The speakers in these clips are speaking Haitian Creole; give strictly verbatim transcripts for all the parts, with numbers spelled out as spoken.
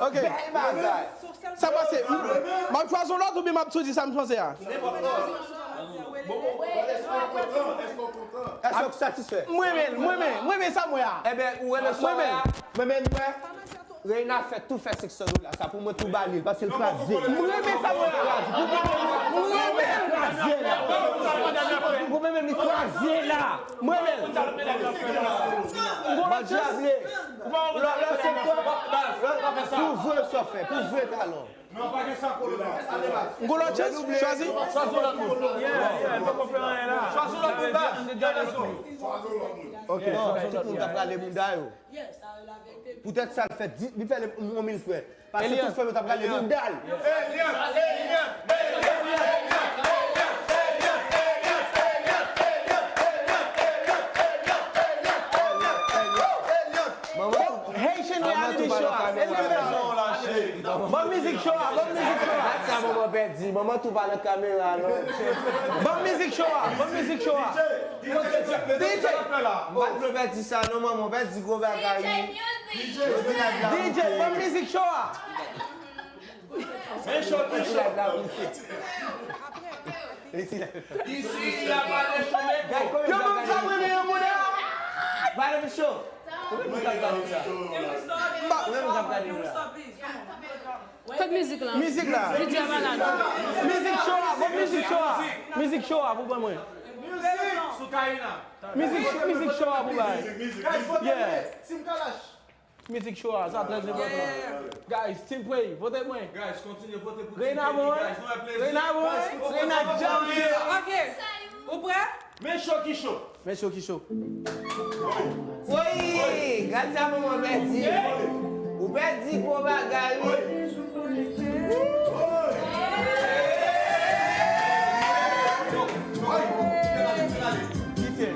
Ok. Bèl bagay. Sa pase, m ap chwazi yon lòt oubyen m ap tou di sa m panse a? Èske w satisfè? M renmen l, m renmen, m renmen sa m wè a. Ebyen, ou renmen sa w wè a? M renmen l, m renmen l, m renmen l. Reina fè tou fè sèks san dola. Sa pou mwen tou ba li l, paske l kraze. M renmen sa m wè a. M renmen l. Kraze la. Ou menm li kraze la. M renmen l. Bandi ap le. Lò, lò, se kwa? Pou vre sa w fè, pou vre talon. M gon lòt chans, chwazi. Chwazi yon lòt moun. Chwazi yon lòt moun, baz. Ok, non, tout moun t ap rale moun da yo. Poutèt sa, l fè di, li fè l yon mil frè. Paske tout frè yo t ap rale moun da l. Bon, Haitian reality show a. Ban mizik show a, ban mizik show a. Sa manman pèdi, manman tou pa nan kamera non. Ban mizik show a, ban mizik show a. D J. M pa t vle pèdi sa non manman, pèdi gwo bagay wi. D J, ban mizik show a. Men show ki show. Isi, y a pas de show. Yo, ban m sa mwen, men yon moun la. Pale pou show. Ou menm k ap gade sa. Ou menm k ap gade la. Kot mizik lan? Mizik la. Mizik show a, bon mizik show a. Mizik show a pou ban mwen. Mizik, mizik show a pou bay. Yeah. Mizik show a, sa trè enpòtan. Guys, Team Prey, vote mwen. Guys, kontinye vote pou Team Prey, guys. Nou wè plezi. Reina bon, Reina djanm. Ok. Ou prè? Men show ki show. Men show ki show. Woy! Gad sa manman pèdi. Ou pèdi gwo bagay wi. Kite.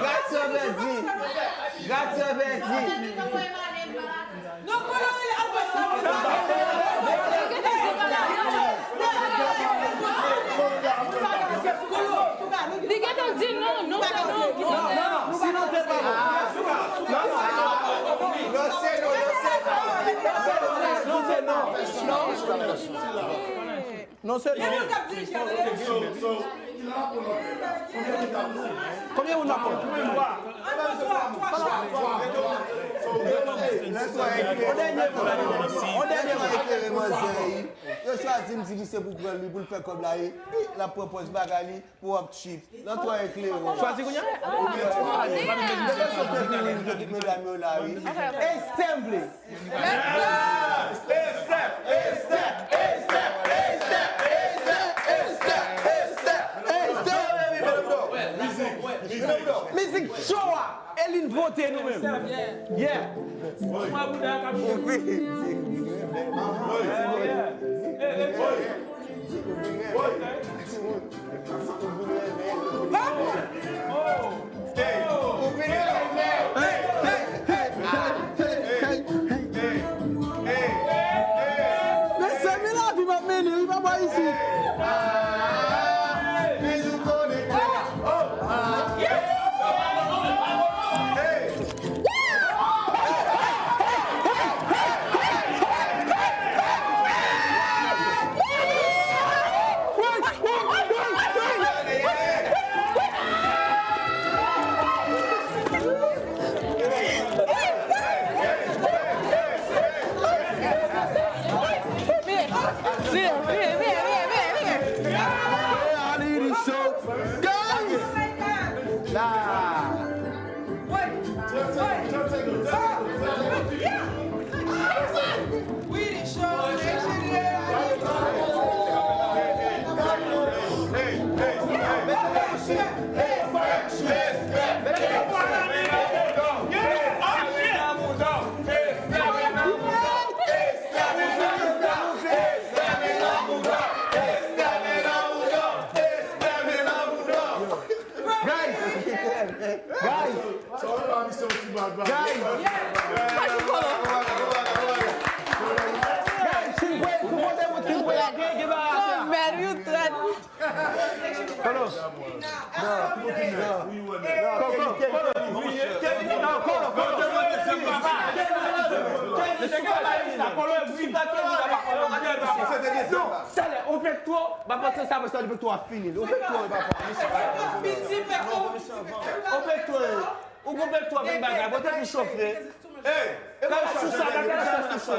Gatson pèdi. Gatson pèdi. Li gentan di non, non, se non. Non, non, non. Si non, se pa bon. Non, non. Non, se non. Non, se non. Non, se non. Konbyen moun n ap pran? On dènye moun. On dènye moun. Yo chwazi m di li se pou pran li, pou l fè kòb la, epi l ap pran pòz bagay li. Pou w ap trip. Nan twa eklere w. Chwazi kounye a. Depi sou te vini, m te tout medam yo la, wi. Estèm vle. Mizik cho a. E li n vote nou menm. Yeah. Mezanmi, lavi m ap mennen wi, papa isit. Guys! Guys, si w voye, si w voye, si w voye, gen, gen bagay a fè. Oh, man, you threat. Kolo. Non, non. Kolo, Kolo. Kolo, Kolo. Non, talè, ou fè twò, m ap panse sa, men sa, ou fè twò ap fini. Ou fè twò, e pa fò. Ou fè twò, ou gon fè twò, men bagay, pote pou chofe. Hey, e pa sou sa, bagay sa, sou sa.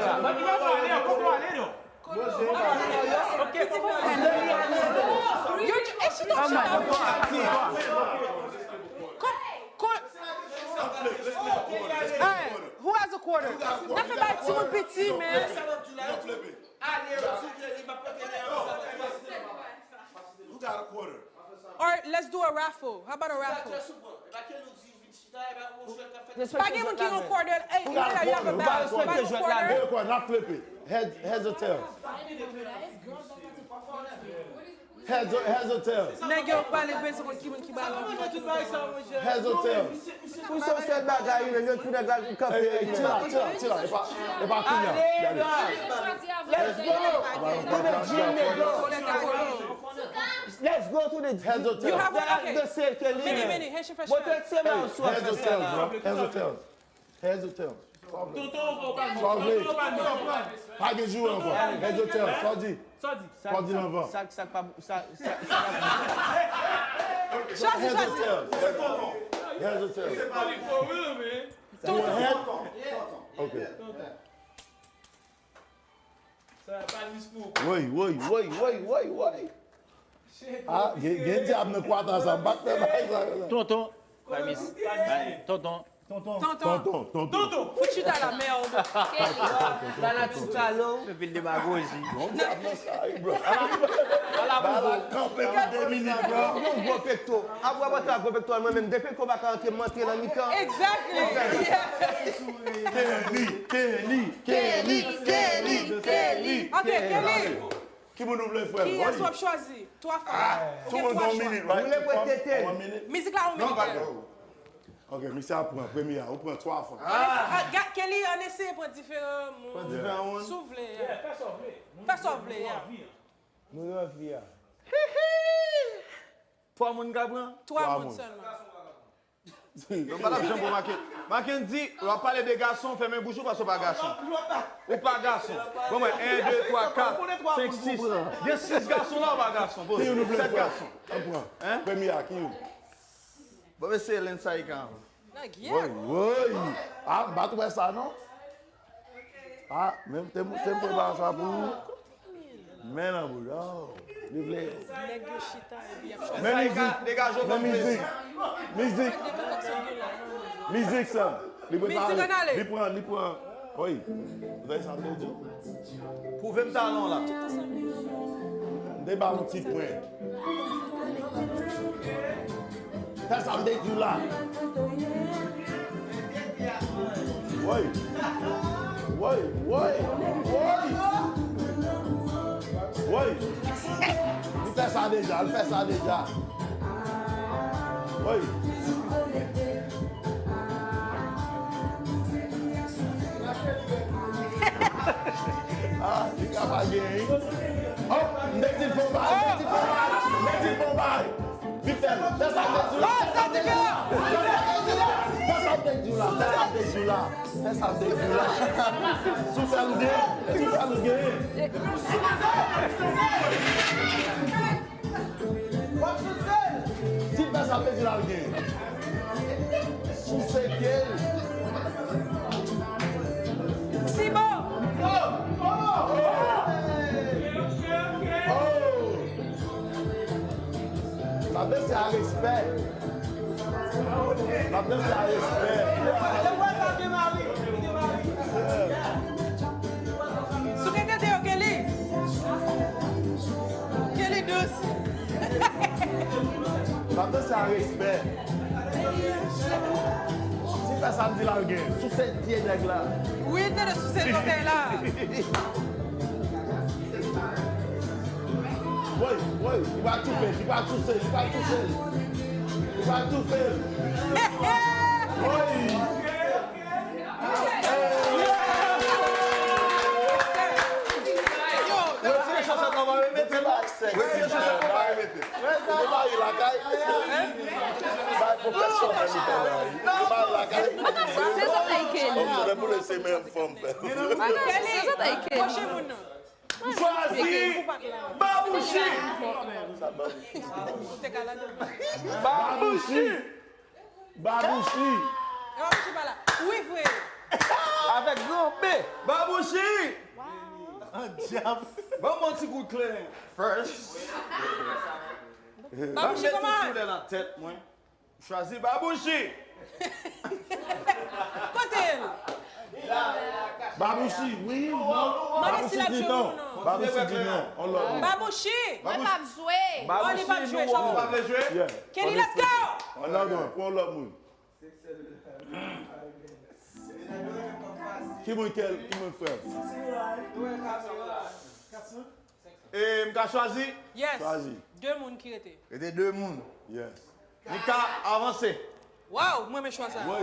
Hey, who has a quarter? N ap fè bay timoun piti, man. Who got a quarter? Or let's do a raffle. How about a raffle? Pa gen moun ki gen quarter. Hey, you have a bag. Pa gen quarter. N ap flippe. Heads, heads or tails? Heads or, heads or tails? Nèg yo pale bezwen konn ki moun ki balon. Heads or tails? Pou sa w sèl bagay, men yo tou nèg la kanpe. Hey, hey, chill out, chill out, chill out. E pa, e pa kounye a. Gade. Let's go. Let's go to the heads or tails. You have one? Okay. Many, many. Haitian Fresh Fry. Heads or tails, bro. Heads or tails. Heads or tails? Sa w vle? Tonton, ou pa nou. Sa w vle? Tonton, ou pa nou. Pa gen joure ankò. Heads or tails? Sa w di? Sa w di? Sa w di anvan? Sa, sa, sa pa, sa, sa, sa pa. Chwazi, chwazi. Heads or tails? Heads or tails? Se pa li for real, man. Tonton. Head? Ok. Sa pa jis pou. Woy, woy, woy, woy, woy, woy. Ah, gen, gen dyab nan kwata sa, m pa t fè bagay sa. Tonton. Bay mis, bay, tonton. Tonton. Tonton, tonton. Tonton. Fout chita la, merde. La nati kale w. Anpil demagoji. Bon, dyab nan sa, wi, bro. Ala, ala, bala kanpe pou de minit, bro. Yon gwo pekto. Apre w ap antre ak gwo pekto, mwen menm, de pekto pa ka antre, m antre nan mitan. Exactly. Kelly, Kelly, Kelly, Kelly, Kelly. Ok, Kelly. Ki moun ou vle, frè m? Kiyès w ap chwazi? Twa fwa. Ah, tout moun gen yon minit, right? Ou vle pran tete? One minute? Mizik la, yon minit. Non, pa gen. Ok, misye ap pran premye a, ou pran twa fwa. Ah, ga-, Kelly, ann eseye pran diferan moun. Pran diferan moun? Si w vle, yeah. Yeah, fè sa w vle. Fè sa w vle, yeah. Nou gen anvi a. Twa moun ka pran? Twa moun sèlman. Non, pa t ap janm bon, Maken. Maken di, w ap pale de gason, fèmen bouch ou paske w pa gason. Ou pa gason. Bon, mwen, en, de, twa, kat, senk, sis. Gen sis gason la, ou pa gason. Poze. Sèt gason. Ann pran. Hein? Premye a, ki ou? Bon, mesye, Lensayika. Woy, woy. Ah, m pa t wè sa, non. Ah, men te, te m prepare sa pou ou. Men nan bouda, oh, li vle. Nèg yo chita epi y ap chwazi. Men mizik, men mizik. Mizik. Mizik sa. Li prepare. Li pran, li pran. Wi. Ou tande sa m te di w? Pwouve m talan w la. M te ba w yon ti pwen. Fè sa m te di w la. Woy. Woy, woy, woy. Woy. Li fè sa deja, li fè sa deja. Woy. Ah, li ka pa genyen. Oh, m te di l fon bay, m te di l fon bay, m te di l fon bay. Vit fè, fè sa m te di w la, fè sa m te di w la, fè sa m te di w la, fè sa m te di w la, fè sa m te di w la. Si w fè m genyen, si w fè m genyen. Si l fè sa, l vle di l al gen. Souse ke l. Sibo! Oh! Sa vle se a respè. N ap danse a respè. Sou gen tete yo, Kelly. Kelly dous. N ap danse a respè. Si fè sa m di l al gen. Souse pye nèg la. Wi, tande souse zòtèy la. Woy, woy, li pa toufe, li pa toufe, li pa toufe. Li pa toufe. Woy. Yo pa lakay. Se zòt ak Kelly. Se zòt ak Kelly. Mwache moun nan. M chwazi Babouchi. Babouchi. Babouchi. Babouchi pa la. Wi, vre. Avèk gran B. Babouchi. An dyab. Ban m yon ti kout kleren. First. Babouchi, kòman? Koulè nan tèt mwen. Chwazi Babouchi. Kote l? Babouchi, wi, non. Mande si l ap jwe wi ou non. Babouchi di non. On lòt moun. Babouchi. Mwen p ap jwe. Oh, li p ap jwe, Babouchi, nou pa vle jwe? Yeah. Kelly, let's go! On lòt moun, pran on lòt moun. Ki moun, kèl, ki moun frè? E, m ka chwazi? Yes. Chwazi. De moun ki rete. Rete de moun. Yes. Nika, avanse. Waw, mwen renmen chwa sa. Wi.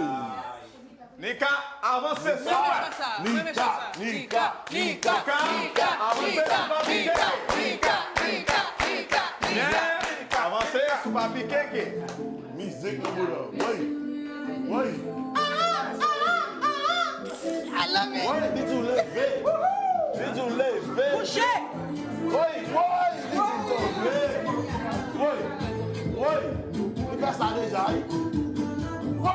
Nika, avanse sou mwen. Mwen renmen chwa sa. Mwen renmen chwa sa. Nika, Nika, Nika, Nika, avanse sou pa pike. Nika, Nika, Nika, Nika, Nika. Avanse sou pa pike ke. Mizik nan boul la. Wi. Wi. I love it. Wi, li di w leve. Li di w leve. Kouche. Wi, wi, li di w tonbe. Wi, wi. Li fè sa deja, wi. Wi.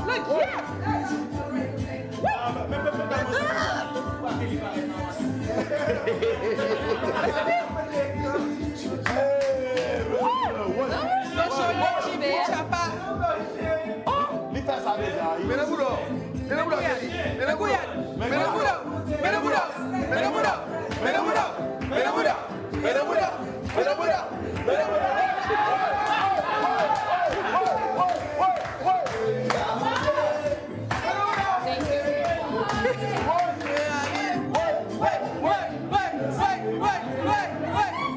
Look here. Li fè sa deja, wi. Mennen boul la. Mennen boul la, Kelly. Mennen boul la. Mennen boul la. Mennen boul la.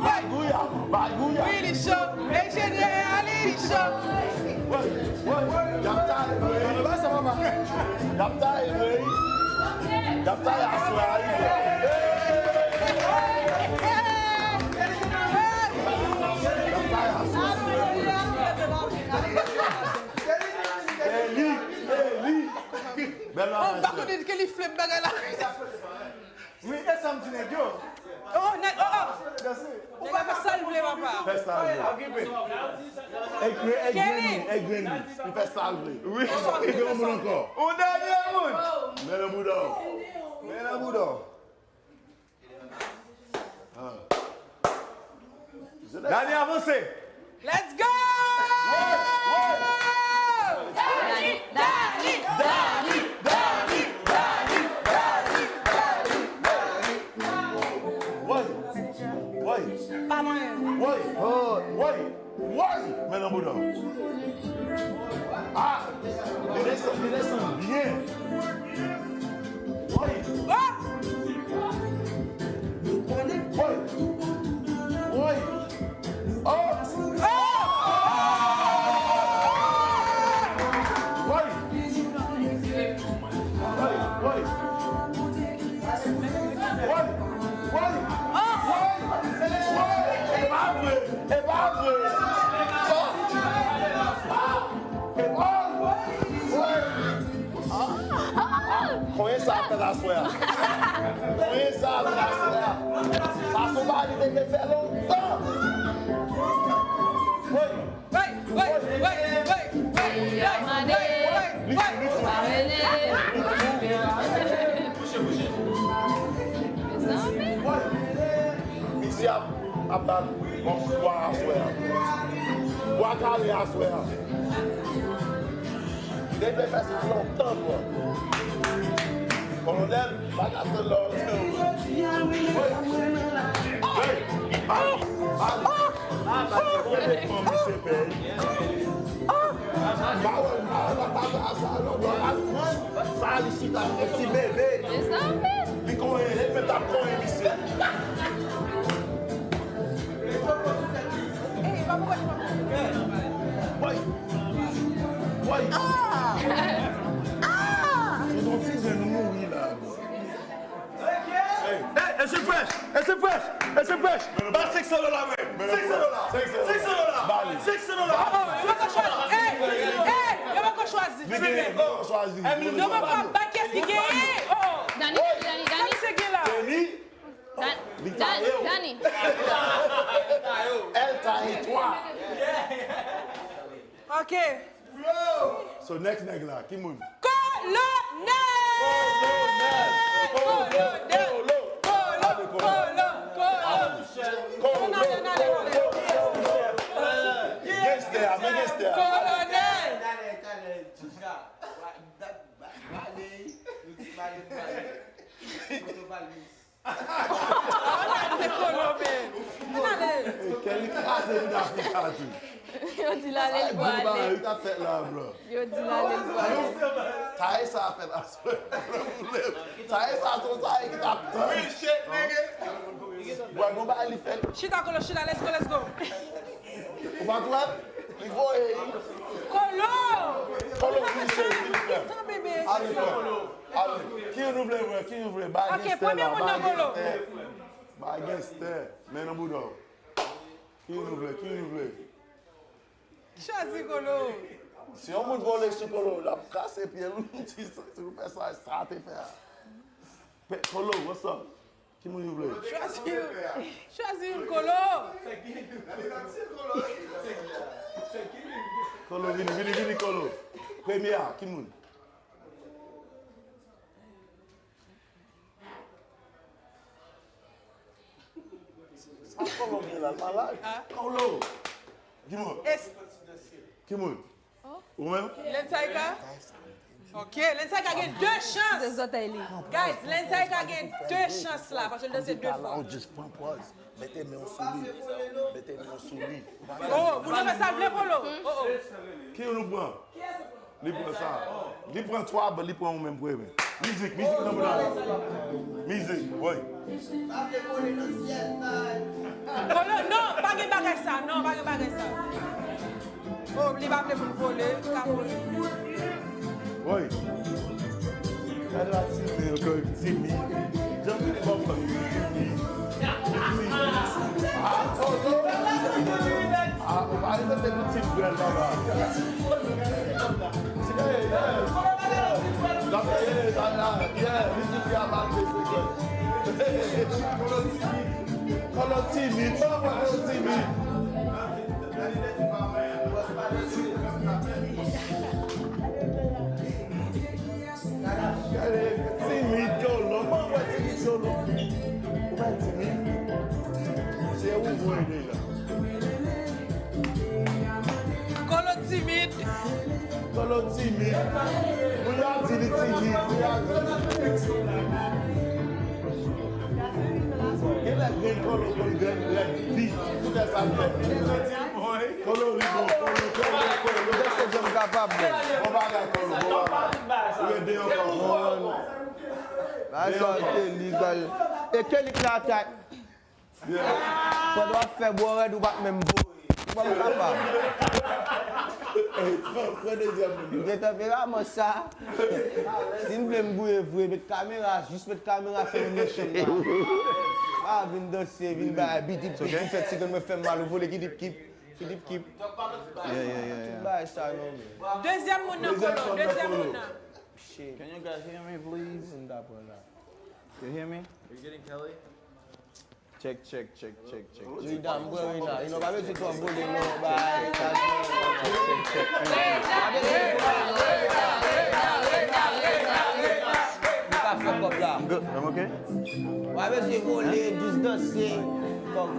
Bagouya, bagouya. Wi, li cho. Enjenyè a, li, li cho. Woy, woy, woy. Y ap taye vre. Y ap taye vre. Y ap taye aswè a, wi. Y ap taye aswè a. Kelly, Kelly. Bèl bagay, sè. Kelly flip bagay la. Wi, e sa m di nèg yo. Oh, nèg, oh, oh. Nèg la fè sa l vle, papa. Fè sa l vle. Okipe. E grenn li, e grenn li. Li fè sa l vle. Wi. Li gen yon moun ankò. Yon dènye moun. Men nan bouda w. Men nan bouda w. Ah. Dani, avanse. Let's go! Dani, Dani, Dani, Dani, Dani, Dani, Dani. Woy! Woy! Pa mwen. Woy! Woy! Woy! Men nan bouda w. Ah! Li desann, li desann byen. Woy! Ah! Woy! Woy! Oh! Ah! Woy! Woy! Woy! Woy! Woy! Woy! Woy! E pa vre! E pa vre! Oh! Ah! E pa vre! Woy! Ah, konyen sa ap fèt aswè a. Konyen sa ap fèt aswè a. Sa se yon bagay li te vle fè lontan. Woy! Woy, woy, woy, woy, woy, woy, woy, woy. Li fou, li fou. Woy! Misye ap, ap bat yon bwa aswè a. Bwa kale aswè a. Li te vle fè sa lontan, bro. Kolonèl, pa ka tann lè w te ou. Hey! Hey! Bal! Bal! Bal! Bal! Mwen defann misye pèy. Ba wè, ba wè, ba wè, sa non, bro. Al pran sa li chita, yon ti bebe. Li konyen, li mèt ap konyen misye. Woy! Woy! Ah! Ah! Se yon ti zen nou mouri la. Hey! Hey! E se fresh! E se fresh! E se fresh! Ba senk san dola, wi! Senk san dola! Senk san dola! Ba li! Senk san dola! Oh, oh, yo poko chwazi! Hey! Hey! Yo poko chwazi! Li genyen, poko chwazi! Yo poko ap bat kiyès ki genyen! Oh, oh! Dani, Dani, Dani! Sa misye gen la? Dani! Li taye w! Dani! Elle taille toi! Ok. So next nèg la, ki moun? Kolonèl! Kolonèl! Kolonèl! Kolo, kolo, kolo, kolo! Kolo, kolo, kolo! Genstè a, men genstè a! Kolonèl! Ann ale, nou ti pale, nou pale. Ann ale, Kolo, men. Ann ale. Kèl li kraze vin Afrik la tou. Yo di l ale, l pral ale. Yo di l ale, l pral ale. Taye sa a fèt aswè. Taye sa a se yon taye ki t ap tann. Bwè gon bagay li fèt. Chita, Kolo, chita, let's go, let's go. Ou pa t wè? Li voye. Kolo! Kolo, vini cheri, vini frè. Ale frè. Ale. Ki nou vle, frè? Ki nou vle? Ba genstè la, ba genstè. Ba genstè. Men nan bouda w. Ki nou vle? Ki nou vle? Chwazi Kolo. Si yon moun vole sou Kolo, l ap kase pye l. Si, si ou fè sa, sa te fè a. Pe-, Kolo, what's up? Ki moun ou vle? Chwazi youn. Chwazi youn, Kolo. Kolo, vini, vini, vini, Kolo. Premye a, ki moun? Sa Kolo gen la, l malad. Kolo! Ki moun? Ki moun? Ou menm? Lensaika? Ok, Lensaika gen de chans. Guys, Lensaika gen de chans la, paske l danse de fwa. Just pran pòz. Mete men w sou li. Mete men w sou li. Oh, moun nan fè sa l vle, Kolo. Oh, oh. Ki nou pran? Li pran sa. Li pran twa, but li pran ou menm premye. Mizik, mizik nan moun nan. Mizik, woy. Kolo, non, pa gen bagay sa, non, pa gen bagay sa. Oh, li pa vle pou l vole, li ka vole. Woy. Gade la ti nèg, timid. Jan li kòmanse timid. Ah, oh, non. Ah, ou pa respekte pou ti frè l papa. Hey, yeah. L ap, yeah, yeah, yeah, li di fi a pa respekte. Kolo timid, papa, Kolo timid. Gade, timid Kolo, mwen wè timid Kolo. Ou pa timid. Se ou voye deja. Kolo timid. Kolo timid. Pou y a di li timid, pou y a di li timid. Genlè grenn Kolo konn grenn, grenn vit. Poutèt sa l fè. Kolo, li bon, Kolo, Kolo, Kolo. Kèske jan m kapab, bon? Bon bagay, Kolo, bon bagay. Ou ede ankò. Bon. Bagay sa, Kelly, bagay. E Kelly k nan atak. Pandan w ap fè bò rèd, ou pa t menm voye. Ou pa t kapab. Ey, pran, pran dezyèm moun nan. M gen tanperaman sa. Si n vle m gouye vre, met kamera, jis met kamera sou yon mechan la. Pa vin danse, vin bay, bidip, bidip, fè ti grann mwen fè m mal, ou vole, kidip, kip, kidip, kip. Yeah, yeah, yeah, yeah. Tout bagay sa, non, men. Dezyèm moun nan, Kolo, dezyèm moun nan. Shit. Can you guys hear me, please? M ta pran la. You hear me? Are you getting Kelly? Check, check, check, check, check. Rida, m pran Rida. Ino pa bezwen twò vole non, bay. Li pa fè kòb la. I'm good. I'm okay. Pa bezwen vole, jis danse. Kòb.